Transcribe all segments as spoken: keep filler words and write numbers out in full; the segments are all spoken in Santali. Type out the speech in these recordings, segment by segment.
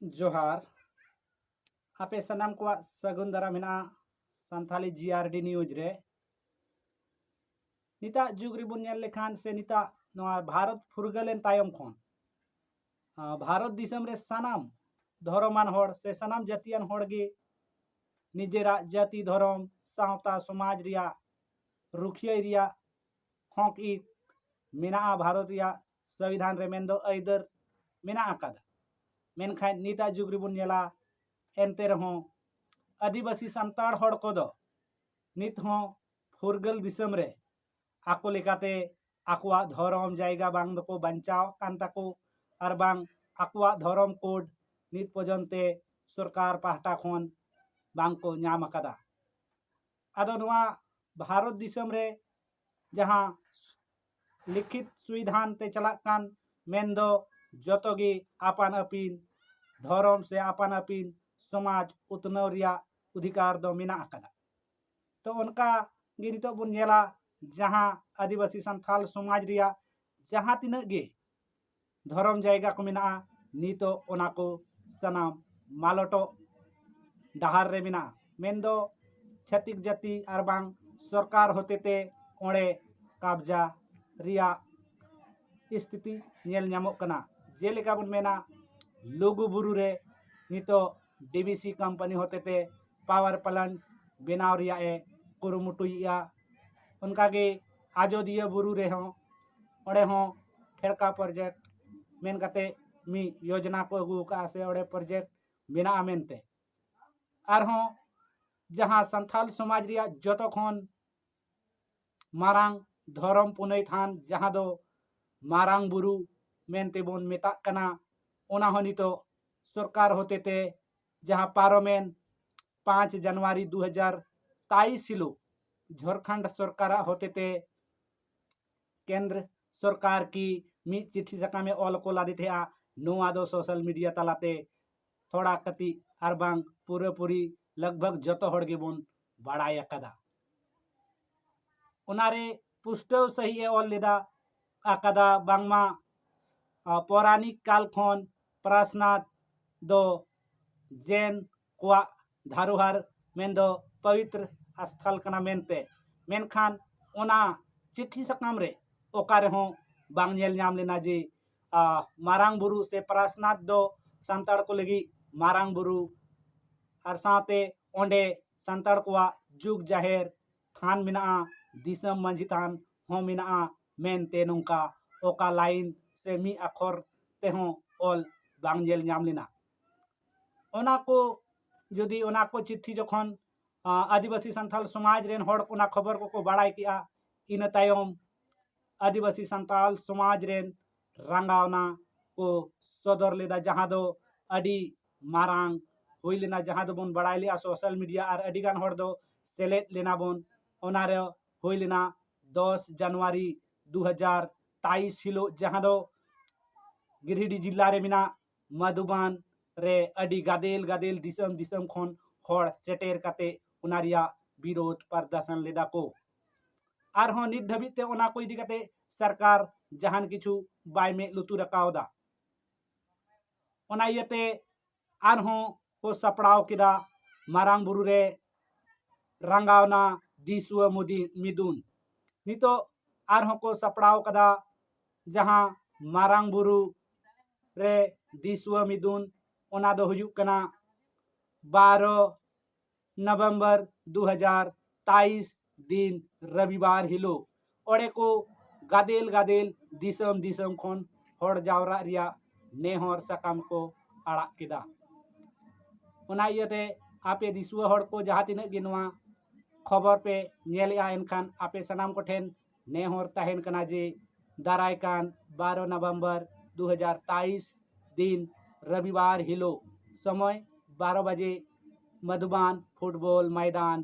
ᱡᱚᱦᱟᱨ᱾ ᱟᱯᱮ ᱥᱟᱱᱟᱢ ᱠᱚᱣᱟᱜ ᱥᱟᱹᱜᱩᱱ ᱫᱟᱨᱟᱢ ᱢᱮᱱᱟᱜᱼᱟ ᱥᱟᱱᱛᱷᱟᱞᱤ ᱡᱤ ᱟᱨ ᱰᱤ ᱱᱤᱭᱩᱡᱽ ᱨᱮ᱾ ᱱᱤᱛᱟᱜ ᱡᱩᱜᱽ ᱨᱮᱵᱚᱱ ᱧᱮᱞ ᱞᱮᱠᱷᱟᱱ ᱥᱮ ᱱᱤᱛᱟᱜ ᱱᱚᱣᱟ ᱵᱷᱟᱨᱚᱛ ᱯᱷᱩᱨᱜᱟᱹᱞᱮᱱ ᱛᱟᱭᱚᱢ ᱠᱷᱚᱱ, ᱟᱸ, ᱵᱷᱟᱨᱚᱛ ᱫᱤᱥᱚᱢ ᱨᱮ ᱥᱟᱱᱟᱢ ᱫᱷᱚᱨᱚᱢᱟᱱ ᱦᱚᱲ ᱥᱮ ᱥᱟᱱᱟᱢ ᱡᱟᱹᱛᱤᱭᱟᱱ ᱦᱚᱲ ᱜᱮ ᱱᱤᱡᱮᱨᱟᱜ ᱡᱟᱹᱛᱤ, ᱫᱷᱚᱨᱚᱢ, ᱥᱟᱶᱛᱟ, ᱥᱚᱢᱟᱡᱽ ᱨᱮᱭᱟᱜ ᱨᱩᱠᱷᱤᱭᱟᱹᱭ ᱨᱮᱭᱟᱜ ᱦᱚᱸᱠ ᱤᱠ ᱢᱮᱱᱟᱜᱼᱟ ᱵᱷᱟᱨᱚᱛ ᱨᱮᱭᱟᱜ ᱥᱚᱝᱵᱤᱫᱷᱟᱱ ᱨᱮ, ᱢᱮᱱᱫᱚ ᱟᱹᱭᱫᱟᱹᱨ ᱢᱮᱱᱟᱜ ᱟᱠᱟᱫᱟ᱾ ᱢᱮᱱᱠᱷᱟᱱ ᱱᱤᱛᱟᱜ ᱡᱩᱜᱽ ᱨᱮᱵᱚᱱ ᱧᱮᱞᱟ, ᱮᱱᱛᱮ ᱨᱮᱦᱚᱸ ᱟᱹᱫᱤᱵᱟᱹᱥᱤ ᱥᱟᱱᱛᱟᱲ ᱦᱚᱲ ᱠᱚᱫᱚ ᱱᱤᱛ ᱦᱚᱸ ᱯᱷᱩᱨᱜᱟᱹᱞ ᱫᱤᱥᱚᱢ ᱨᱮ ᱟᱠᱚ ᱞᱮᱠᱟᱛᱮ ᱟᱠᱚᱣᱟᱜ ᱫᱷᱚᱨᱚᱢ ᱡᱟᱭᱜᱟ ᱵᱟᱝ ᱫᱚᱠᱚ ᱵᱟᱧᱪᱟᱣ ᱠᱟᱱ ᱛᱟᱠᱚ, ᱟᱨ ᱵᱟᱝ ᱟᱠᱚᱣᱟᱜ ᱫᱷᱚᱨᱚᱢ ᱠᱳᱰ ᱱᱤᱛ ᱯᱚᱨᱡᱚᱱᱛᱮ ᱥᱚᱨᱠᱟᱨ ᱯᱟᱦᱴᱟ ᱠᱷᱚᱱ ᱵᱟᱝ ᱠᱚ ᱧᱟᱢ ᱟᱠᱟᱫᱟ᱾ ᱟᱫᱚ ᱱᱚᱣᱟ ᱵᱷᱟᱨᱚᱛ ᱫᱤᱥᱚᱢ ᱨᱮ ᱡᱟᱦᱟᱸ ᱞᱤᱠᱷᱤᱛ ᱥᱚᱝᱵᱤᱫᱷᱟᱱ ᱛᱮ ᱪᱟᱞᱟᱜ ᱠᱟᱱ, ᱢᱮᱱᱫᱚ ᱡᱚᱛᱚ ᱜᱮ ᱟᱯᱟᱱ ᱟᱹᱯᱤᱱ ᱫᱷᱚᱨᱚᱢ ᱥᱮ ᱟᱯᱟᱱ ᱟᱹᱯᱤᱱ ᱥᱚᱢᱟᱡᱽ ᱩᱛᱱᱟᱹᱣ ᱨᱮᱭᱟᱜ ᱚᱫᱷᱤᱠᱟᱨ ᱫᱚ ᱢᱮᱱᱟᱜ ᱟᱠᱟᱫᱟ᱾ ᱛᱚ ᱚᱱᱠᱟ ᱜᱮ ᱱᱤᱛᱚᱜ ᱵᱚᱱ ᱧᱮᱞᱟ, ᱡᱟᱦᱟᱸ ᱟᱹᱫᱤᱵᱟᱹᱥᱤ ᱥᱟᱱᱛᱷᱟᱞ ᱥᱚᱢᱟᱡᱽ ᱨᱮᱭᱟᱜ ᱡᱟᱦᱟᱸ ᱛᱤᱱᱟᱹᱜ ᱜᱮ ᱫᱷᱚᱨᱚᱢ ᱡᱟᱭᱜᱟ ᱠᱚ ᱢᱮᱱᱟᱜᱼᱟ, ᱱᱤᱛᱚᱜ ᱚᱱᱟ ᱠᱚ ᱥᱟᱱᱟᱢ ᱢᱟᱞᱚᱴᱚᱜ ᱰᱟᱦᱟᱨ ᱨᱮ ᱢᱮᱱᱟᱜᱼᱟ᱾ ᱢᱮᱱᱫᱚ ᱪᱷᱟᱹᱛᱤᱠ ᱡᱟᱹᱛᱤ ᱟᱨ ᱵᱟᱝ ᱥᱚᱨᱠᱟᱨ ᱦᱚᱛᱮᱛᱮ ᱚᱸᱰᱮ ᱠᱟᱵᱽᱡᱟ ᱨᱮᱭᱟᱜ ᱥᱛᱷᱤᱛᱤ ᱧᱮᱞ ᱧᱟᱢᱚᱜ ᱠᱟᱱᱟ᱾ ᱡᱮᱞᱮᱠᱟ ᱵᱚᱱ ᱢᱮᱱᱟ, ᱞᱩᱜᱩ ᱵᱩᱨᱩ ᱨᱮ ᱱᱤᱛᱚᱜ ᱰᱤ ᱵᱷᱤ ᱥᱤ ᱠᱳᱢᱯᱟᱱᱤ ᱦᱚᱛᱮᱛᱮ ᱯᱟᱣᱟᱨ ᱯᱞᱟᱱᱴ ᱵᱮᱱᱟᱣ ᱨᱮᱭᱟᱜ ᱮ ᱠᱩᱨᱩᱢᱩᱴᱩᱭᱮᱫᱼᱟ᱾ ᱚᱱᱠᱟᱜᱮ ᱟᱡᱳᱫᱤᱭᱟᱹ ᱵᱩᱨᱩ ᱨᱮᱦᱚᱸ, ᱚᱸᱰᱮ ᱦᱚᱸ ᱴᱷᱮᱲᱠᱟ ᱯᱨᱚᱡᱮᱠᱴ ᱢᱮᱱ ᱠᱟᱛᱮ ᱢᱤᱫ ᱭᱳᱡᱽᱱᱟ ᱠᱚ ᱟᱹᱜᱩ ᱟᱠᱟᱫᱼᱟ ᱥᱮ ᱚᱸᱰᱮ ᱯᱨᱚᱡᱮᱠᱴ ᱢᱮᱱᱟᱜᱼᱟ ᱢᱮᱱᱛᱮ᱾ ᱟᱨᱦᱚᱸ ᱡᱟᱦᱟᱸ ᱥᱟᱱᱛᱷᱟᱞ ᱥᱚᱢᱟᱡᱽ ᱨᱮᱭᱟᱜ ᱡᱚᱛᱚ ᱠᱷᱚᱱ ᱢᱟᱨᱟᱝ ᱫᱷᱚᱨᱚᱢ ᱯᱩᱱᱟᱹᱭ ᱛᱷᱟᱱ, ᱡᱟᱦᱟᱸ ᱫᱚ ᱢᱟᱨᱟᱝ ᱵᱩᱨᱩ ᱢᱮᱱᱛᱮ ᱵᱚᱱ ᱢᱮᱛᱟᱜ ᱠᱟᱱᱟ, ᱚᱱᱟ ᱦᱚᱸ ᱱᱤᱛᱚᱜ ᱥᱚᱨᱠᱟᱨ ᱦᱚᱛᱮᱛᱮ, ᱡᱟᱦᱟᱸ ᱯᱟᱨᱚᱢᱮᱱ ᱯᱟᱸᱪ ᱡᱟᱱᱩᱣᱟᱨᱤ ᱫᱩ ᱦᱟᱡᱟᱨ ᱛᱮᱭᱤᱥ ᱦᱤᱞᱳᱜ ᱡᱷᱟᱲᱠᱷᱚᱸᱰ ᱥᱚᱨᱠᱟᱨᱟᱜ ᱦᱚᱛᱮᱛᱮ ᱠᱮᱱᱫᱨᱚ ᱥᱚᱨᱠᱟᱨ ᱠᱤ ᱢᱤᱫ ᱪᱤᱴᱷᱤ ᱥᱟᱠᱟᱢᱮ ᱚᱞ ᱠᱚ ᱞᱟᱫᱮ ᱛᱟᱦᱮᱸᱜᱼᱟ᱾ ᱱᱚᱣᱟ ᱫᱚ ᱥᱳᱥᱟᱞ ᱢᱤᱰᱤᱭᱟ ᱛᱟᱞᱟᱛᱮ ᱛᱷᱚᱲᱟ ᱠᱟᱹᱴᱤᱡ ᱟᱨ ᱵᱟᱝ ᱯᱩᱨᱟᱹᱯᱩᱨᱤ ᱞᱟᱜᱽ ᱵᱷᱟᱜᱽ ᱡᱚᱛᱚ ᱦᱚᱲ ᱜᱮᱵᱚᱱ ᱵᱟᱲᱟᱭ ᱟᱠᱟᱫᱟ᱾ ᱚᱱᱟᱨᱮ ᱯᱩᱥᱴᱟᱹᱣ ᱥᱟᱺᱦᱤᱡ ᱮ ᱚᱞ ᱞᱮᱫᱟ ᱟᱠᱟᱫᱟ ᱵᱟᱝᱢᱟ, ᱟ, ᱯᱳᱨᱟᱱᱤᱠ ᱠᱟᱞ ᱠᱷᱚᱱ ᱯᱨᱟᱥᱱᱟᱛᱷ ᱫᱚ ᱡᱮᱱ ᱠᱚᱣᱟᱜ ᱫᱷᱟᱨᱚᱦᱟᱨ ᱢᱮᱱᱫᱚ ᱯᱚᱵᱤᱛᱨ ᱟᱥᱛᱷᱟᱞ ᱠᱟᱱᱟ ᱢᱮᱱᱛᱮ, ᱢᱮᱱᱠᱷᱟᱱ ᱚᱱᱟ ᱪᱤᱴᱷᱤ ᱥᱟᱠᱟᱢ ᱨᱮ ᱚᱠᱟ ᱨᱮᱦᱚᱸ ᱵᱟᱝ ᱧᱮᱞ ᱧᱟᱢ ᱞᱮᱱᱟ ᱡᱮ ᱟ, ᱢᱟᱨᱟᱝ ᱵᱩᱨᱩ ᱥᱮ ᱯᱟᱨᱟᱥᱱᱟᱛᱷ ᱫᱚ ᱥᱟᱱᱛᱟᱲ ᱠᱚ ᱞᱟᱹᱜᱤᱫ ᱢᱟᱨᱟᱝ ᱵᱩᱨᱩ, ᱟᱨ ᱥᱟᱶᱛᱮ ᱚᱸᱰᱮ ᱥᱟᱱᱛᱟᱲ ᱠᱚᱣᱟᱜ ᱡᱩᱜᱽ ᱡᱟᱦᱮᱨ ᱛᱷᱟᱱ ᱢᱮᱱᱟᱜᱼᱟ, ᱫᱤᱥᱚᱢ ᱢᱟᱹᱡᱷᱤ ᱛᱷᱟᱱ ᱦᱚᱸ ᱢᱮᱱᱟᱜᱼᱟ ᱢᱮᱱᱛᱮ ᱱᱚᱝᱠᱟ ᱚᱠᱟ ᱞᱟᱭᱤᱱ ᱥᱮ ᱢᱤᱫ ᱟᱠᱷᱚᱨ ᱛᱮᱦᱚᱸ ᱚᱞ ᱵᱟᱝ ᱧᱮᱞ ᱧᱟᱢ ᱞᱮᱱᱟ᱾ ᱚᱱᱟ ᱠᱚ ᱡᱩᱫᱤ ᱚᱱᱟ ᱠᱚ ᱪᱤᱴᱷᱤ ᱡᱚᱠᱷᱚᱱ ᱟ, ᱟᱹᱫᱤᱵᱟᱹᱥᱤ ᱥᱟᱱᱛᱟᱲ ᱥᱚᱢᱟᱡᱽ ᱨᱮᱱ ᱦᱚᱲ ᱚᱱᱟ ᱠᱷᱚᱵᱚᱨ ᱠᱚᱠᱚ ᱵᱟᱲᱟᱭ ᱠᱮᱜᱼᱟ, ᱤᱱᱟᱹ ᱛᱟᱭᱚᱢ ᱟᱹᱫᱤᱵᱟᱹᱥᱤ ᱥᱟᱱᱛᱟᱲ ᱥᱚᱢᱟᱡᱽ ᱨᱮᱱ ᱨᱟᱸᱜᱟᱣᱱᱟ ᱠᱚ ᱥᱚᱫᱚᱨ ᱞᱮᱫᱟ, ᱡᱟᱦᱟᱸ ᱫᱚ ᱟᱹᱰᱤ ᱢᱟᱨᱟᱝ ᱦᱩᱭ ᱞᱮᱱᱟ, ᱡᱟᱦᱟᱸ ᱫᱚᱵᱚᱱ ᱵᱟᱲᱟᱭ ᱞᱮᱜᱼᱟ ᱥᱳᱥᱟᱞ ᱢᱤᱰᱤᱭᱟ, ᱟᱨ ᱟᱹᱰᱤ ᱜᱟᱱ ᱦᱚᱲ ᱫᱚ ᱥᱮᱞᱮᱫ ᱞᱮᱱᱟ ᱵᱚᱱ᱾ ᱚᱱᱟᱨᱮ ᱦᱩᱭ ᱞᱮᱱᱟ ᱫᱚᱥ ᱡᱟᱱᱩᱣᱟᱨᱤ ᱫᱩ ᱦᱟᱡᱟᱨ ᱛᱟᱭᱤᱥ ᱦᱤᱞᱳᱜ, ᱡᱟᱦᱟᱸ ᱫᱚ ᱜᱤᱨᱤᱰᱤ ᱡᱤᱞᱟ ᱨᱮ ᱢᱮᱱᱟᱜ ᱢᱟᱫᱷᱩᱵᱟᱱ ᱨᱮ ᱟᱹᱰᱤ ᱜᱟᱫᱮᱞ ᱜᱟᱫᱮᱞ ᱫᱤᱥᱚᱢ ᱫᱤᱥᱚᱢ ᱠᱷᱚᱱ ᱦᱚᱲ ᱥᱮᱴᱮᱨ ᱠᱟᱛᱮ ᱚᱱᱟ ᱨᱮᱭᱟᱜ ᱵᱤᱨᱳᱫᱷ ᱯᱨᱚᱫᱚᱨᱥᱚᱱ ᱞᱮᱫᱟ ᱠᱚ᱾ ᱟᱨᱦᱚᱸ ᱱᱤᱛ ᱫᱷᱟᱹᱵᱤᱡ ᱛᱮ ᱚᱱᱟ ᱠᱚ ᱤᱫᱤ ᱠᱟᱛᱮ ᱥᱚᱨᱠᱟᱨ ᱡᱟᱦᱟᱱ ᱠᱤᱪᱷᱩ ᱵᱟᱭ ᱢᱮᱫ ᱞᱩᱛᱩᱨ ᱟᱠᱟᱣᱫᱟ᱾ ᱚᱱᱟ ᱤᱭᱟᱹᱛᱮ ᱟᱨᱦᱚᱸ ᱠᱚ ᱥᱟᱯᱲᱟᱣ ᱠᱮᱫᱟ ᱢᱟᱨᱟᱝ ᱵᱩᱨᱩ ᱨᱮ ᱨᱟᱸᱜᱟᱣᱱᱟ ᱫᱤᱥᱩᱣᱟᱹ ᱢᱩᱫᱤ-, ᱢᱤᱫᱩᱱ᱾ ᱱᱤᱛᱚᱜ ᱟᱨᱦᱚᱸ ᱠᱚ ᱥᱟᱯᱲᱟᱣ ᱠᱟᱫᱟ ᱡᱟᱦᱟᱸ ᱢᱟᱨᱟᱝ ᱵᱩᱨᱩ ᱨᱮ ᱫᱤᱥᱩᱣᱟᱹ ᱢᱤᱫᱩᱱ, ᱚᱱᱟ ᱫᱚ ᱦᱩᱭᱩᱜ ᱠᱟᱱᱟ ᱵᱟᱨᱚ ᱱᱚᱵᱷᱮᱢᱵᱚᱨ ᱫᱩ ᱦᱟᱡᱟᱨ ᱛᱟᱭᱤᱥ ᱫᱤᱱ ᱨᱚᱵᱤᱵᱟᱨ ᱦᱤᱞᱳᱜ᱾ ᱚᱸᱰᱮ ᱠᱚ ᱜᱟᱫᱮᱞ ᱜᱟᱫᱮᱞ ᱫᱤᱥᱚᱢ ᱫᱤᱥᱚᱢ ᱠᱷᱚᱱ ᱦᱚᱲ ᱡᱟᱣᱨᱟᱜ ᱨᱮᱭᱟᱜ ᱱᱮᱦᱚᱨ ᱥᱟᱠᱟᱢ ᱠᱚ ᱟᱲᱟᱜ ᱠᱮᱫᱟ᱾ ᱚᱱᱟ ᱤᱭᱟᱹᱛᱮ ᱟᱯᱮ ᱫᱤᱥᱩᱣᱟᱹ ᱦᱚᱲ ᱠᱚ ᱡᱟᱦᱟᱸ ᱛᱤᱱᱟᱹᱜ ᱜᱮ ᱱᱚᱣᱟ ᱠᱷᱚᱵᱚᱨ ᱯᱮ ᱧᱮᱞᱮᱜᱼᱟ, ᱮᱱᱠᱷᱟᱱ ᱟᱯᱮ ᱥᱟᱱᱟᱢ ᱠᱚᱴᱷᱮᱱ ᱱᱮᱦᱚᱨ ᱛᱟᱦᱮᱱ ᱠᱟᱱᱟ ᱡᱮ ᱫᱟᱨᱟᱭ ᱠᱟᱱ ᱵᱟᱨᱚ ᱱᱚᱵᱷᱮᱢᱵᱚᱨ ᱫᱩ ᱦᱟᱡᱟᱨ ᱛᱟᱭᱤᱥ ᱫᱤᱱ ᱨᱚᱵᱤᱵᱟᱨ ᱦᱤᱞᱳᱜ ᱥᱚᱢᱚᱭ ᱵᱟᱨᱚ ᱵᱟᱡᱮ ᱢᱟᱫᱷᱩᱵᱟᱱ ᱯᱷᱩᱴᱵᱚᱞ ᱢᱚᱭᱫᱟᱱ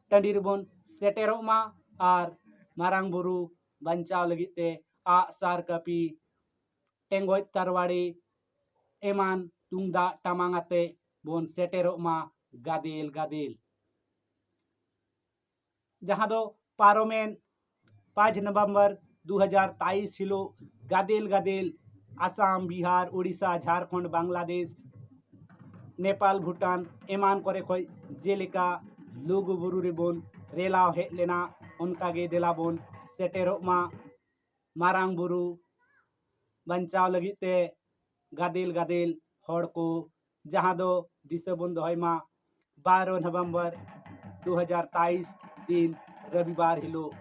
ᱴᱟᱺᱰᱤ ᱨᱮᱵᱚᱱ ᱥᱮᱴᱮᱨᱚᱜ ᱢᱟ ᱟᱨ ᱢᱟᱨᱟᱝ ᱵᱩᱨᱩ ᱵᱟᱧᱪᱟᱣ ᱞᱟᱹᱜᱤᱫ ᱛᱮ ᱟᱜᱼᱥᱟᱨ, ᱠᱟᱹᱯᱤ, ᱴᱮᱸᱜᱚᱡ ᱛᱟᱨᱣᱟᱲᱤ ᱮᱢᱟᱱ ᱛᱩᱢᱫᱟᱜ ᱴᱟᱢᱟᱝ ᱟᱛᱮ ᱵᱚᱱ ᱥᱮᱴᱮᱨᱚᱜ ᱢᱟ ᱜᱟᱫᱮᱞ ᱜᱟᱫᱮᱞ᱾ ᱡᱟᱦᱟᱸ ᱫᱚ ᱯᱟᱨᱚᱢᱮᱱ ᱯᱟᱸᱪ ᱱᱚᱵᱷᱮᱢᱵᱚᱨ ᱫᱩ ᱦᱟᱡᱟᱨ ᱛᱟᱭᱤᱥ ᱦᱤᱞᱳᱜ ᱜᱟᱫᱮᱞ ᱜᱟᱫᱮᱞ ᱟᱥᱟᱢ, ᱵᱤᱦᱟᱨ, ᱳᱰᱤᱥᱟ, ᱡᱷᱟᱲᱠᱷᱚᱸᱰ, ᱵᱟᱝᱞᱟᱫᱮᱥ, ᱱᱮᱯᱟᱞ, ᱵᱷᱩᱴᱟᱱ ᱮᱢᱟᱱ ᱠᱚᱨᱮ ᱠᱷᱚᱱ ᱡᱮᱞᱮᱠᱟ ᱞᱩᱜᱩᱵᱩᱨᱩ ᱨᱮᱵᱚᱱ ᱨᱮᱞᱟᱣ ᱦᱮᱡ ᱞᱮᱱᱟ, ᱚᱱᱠᱟᱜᱮ ᱫᱮᱞᱟ ᱵᱚᱱ ᱥᱮᱴᱮᱨᱚᱜ ᱢᱟ ᱢᱟᱨᱟᱝ ᱵᱩᱨᱩ ᱵᱟᱧᱪᱟᱣ ᱞᱟᱹᱜᱤᱫ ᱛᱮ ᱜᱟᱫᱮᱞ ᱜᱟᱫᱮᱞ ᱦᱚᱲ ᱠᱚ, ᱡᱟᱦᱟᱸ ᱫᱚ ᱫᱤᱥᱟᱹ ᱵᱚᱱ ᱫᱚᱦᱚᱭ ᱢᱟ ᱵᱟᱨᱚ ᱱᱚᱵᱷᱮᱢᱵᱚᱨ ᱫᱩ ᱦᱟᱡᱟᱨ ᱛᱮᱭᱤᱥ ᱫᱤᱱ ᱨᱚᱵᱤᱵᱟᱨ ᱦᱤᱞᱳᱜ᱾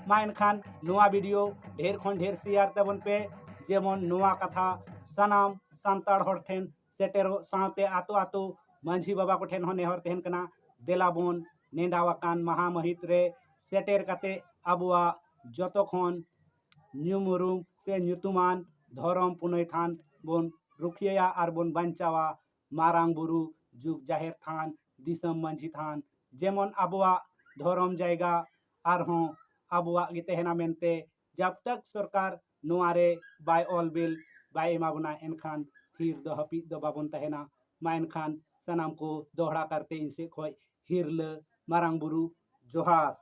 ᱢᱟ ᱮᱱᱠᱷᱟᱱ ᱱᱚᱣᱟ ᱵᱷᱤᱰᱤᱭᱳ ᱰᱷᱮᱨ ᱠᱷᱚᱱ ᱰᱷᱮᱨ ᱥᱮᱭᱟᱨ ᱛᱟᱵᱚᱱ ᱯᱮ, ᱡᱮᱢᱚᱱ ᱱᱚᱣᱟ ᱠᱟᱛᱷᱟ ᱥᱟᱱᱟᱢ ᱥᱟᱱᱛᱟᱲ ᱦᱚᱲ ᱴᱷᱮᱱ ᱥᱮᱴᱮᱨᱚᱜ ᱥᱟᱶᱛᱮ ᱟᱛᱳ ᱟᱛᱳ ᱢᱟᱹᱡᱷᱤ ᱵᱟᱵᱟ ᱠᱚᱴᱷᱮᱱ ᱦᱚᱸ ᱱᱮᱦᱚᱨ ᱛᱟᱦᱮᱱ ᱠᱟᱱᱟ, ᱫᱮᱞᱟ ᱵᱚᱱ ᱱᱮᱰᱟᱣ ᱟᱠᱟᱱ ᱢᱟᱦᱟ ᱢᱟᱹᱦᱤᱛ ᱨᱮ ᱥᱮᱴᱮᱨ ᱠᱟᱛᱮ ᱟᱵᱚᱣᱟᱜ ᱡᱚᱛᱚ ᱠᱷᱚᱱ ᱧᱩᱢ ᱩᱨᱩᱢ ᱥᱮ ᱧᱩᱛᱩᱢᱟᱱ ᱫᱷᱚᱨᱚᱢ ᱯᱩᱱᱟᱹᱭ ᱛᱷᱟᱱ ᱵᱚᱱ ᱨᱩᱠᱷᱤᱭᱟᱹᱭᱟ ᱟᱨ ᱵᱚᱱ ᱵᱟᱧᱪᱟᱣᱟ᱾ ᱢᱟᱨᱟᱝ ᱵᱩᱨᱩ, ᱡᱩᱜᱽ ᱡᱟᱦᱮᱨ ᱛᱷᱟᱱ, ᱫᱤᱥᱚᱢ ᱢᱟᱹᱡᱷᱤ ᱛᱷᱟᱱ, ᱡᱮᱢᱚᱱ ᱟᱵᱚᱣᱟᱜ ᱫᱷᱚᱨᱚᱢ ᱡᱟᱭᱜᱟ ᱟᱨᱦᱚᱸ ᱟᱵᱚᱣᱟᱜ ᱜᱮ ᱛᱟᱦᱮᱱᱟ ᱢᱮᱱᱛᱮ ᱡᱟᱵ ᱛᱟᱠ ᱥᱚᱨᱠᱟᱨ ᱱᱚᱣᱟ ᱨᱮ ᱵᱟᱭ ᱚᱞ ᱵᱤᱞ ᱵᱟᱭ ᱮᱢᱟ ᱵᱚᱱᱟ, ᱮᱱᱠᱷᱟᱱ ᱛᱷᱤᱨ ᱫᱚ ᱦᱟᱹᱯᱤᱫ ᱫᱚ ᱵᱟᱵᱚᱱ ᱛᱟᱦᱮᱱᱟ᱾ ᱢᱟ ᱮᱱᱠᱷᱟᱱ ᱥᱟᱱᱟᱢ ᱠᱚ ᱫᱚᱦᱲᱟ ᱠᱟᱨᱛᱮ ᱤᱧ ᱥᱮᱫ ᱠᱷᱚᱱ ᱦᱤᱨᱞᱟᱹ ᱢᱟᱨᱟᱝ ᱵᱩᱨᱩ ᱡᱚᱦᱟᱨ᱾